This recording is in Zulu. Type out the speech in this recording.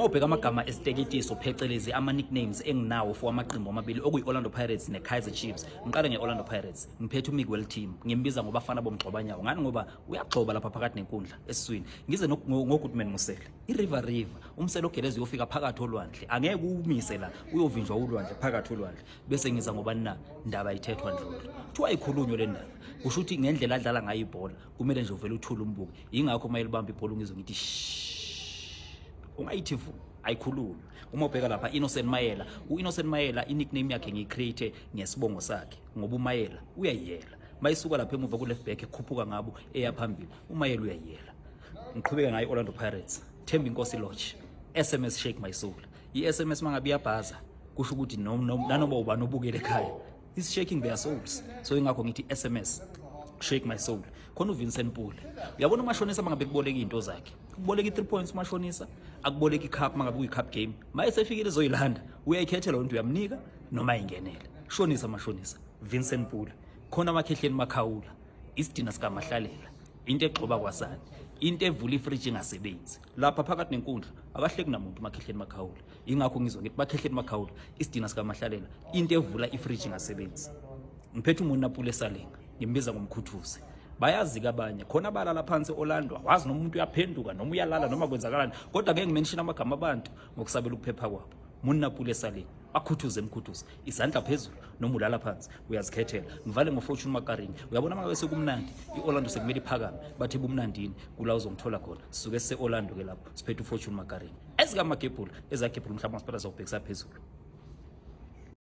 Uma ubheka amagama esiteketiso, phecelezi ama-nicknames enginawo for amaqembu amabili okuyi-Orlando Pirates ne-Kaizer Chiefs. Ngiqale nge-Orlando Pirates, ngiphethe uMiguel Team, ngimbiza ngobafana bomgxobanyawo. Ngani? Ngoba uyagxoba lapha phakathi nenkundla esiswini. Ngize ngoGoodman Mosele, i-River River, umsele ogeleza uyofika phakathi olwandle, angeke umise la, uyovinjwa ulwandle phakathi olwandle. Bese ngiza ngobani na? Ndaba ithethwa ndlondlo, kuthiwa ayikhulunywe le ndaba. Kusho ukuthi ngendlela adlala ngayo ibhola kumele nje uvele uthule umbuke. Yingakho uma elibamba ibhola ungizwe ngithi ungayithi vu, ayikhulunywe. Uma ubheka lapha Innocent Mayela, u-Innocent Mayela i-nickname yakhe ngiyi-create ngesibongo sakhe, ngoba uMayela uyayiyela mayisuka lapha emuva ku-left back ekhuphuka ngabo eya phambili, uMayela uyayiyela. Ngiqhubeka ngayo i-Orlando Pirates, Themba Inkosi Lodge, SMS shake my soul. I-SMS mangabe iyabhaza kusho ukuthi nanoma ubani obukele ekhaya is shaking their souls, so ingakho ngithi SMS shake my soul. Khona uVincent Pule, uyabona umashonisa mangabe kuboleka izinto zakhe, kuboleka i-3 points umashonisa, akuboleka i-cup mangabe kuyi-cup game, maye sefikile ezoyilanda uyayikhethela lento, uyamnika noma ayingenele. Shonisa mashonisa, Vincent Pule. Khona amakhehleni makhawula, isidina sikamahlalela, into egxoba kwasani, into evula ifriji ingasebenzi lapha phakathi nenkundla, akahleki namuntu makhehleni makhawula. Ingakho ngizwa ngithi bakhehleni makhawula, isidina sikamahlalela, into evula ifriji ingasebenzi. Ngiphethe uMonnapule Saleng, ngimbiza ngomkhuthuzi. Bayazi-ke abanye khona abalala phansi Orlando, awazi noma umuntu uyaphenduka noma uyalala noma kwenzakalani, kodwa ngeke ngimenshini amagama abantu ngokusabela ukuphepha kwabo. Monnapule Saleng, bakhuthuze emkhuthuze, izandla phezulu noma ulala phansi uyazikhethela. Ngivale ngoFortune Makaringe. Uyabona uma ngabe sekumnandi i-Orlando sekumele iphakame, bathi bumnandini kula uzongithola khona. Sisuke sise-Orlando ke lapho siphethe uFortune Makaringe, ezikamagebhula, ezagebhula umhlaba masipala, zawubhekisa phezulu.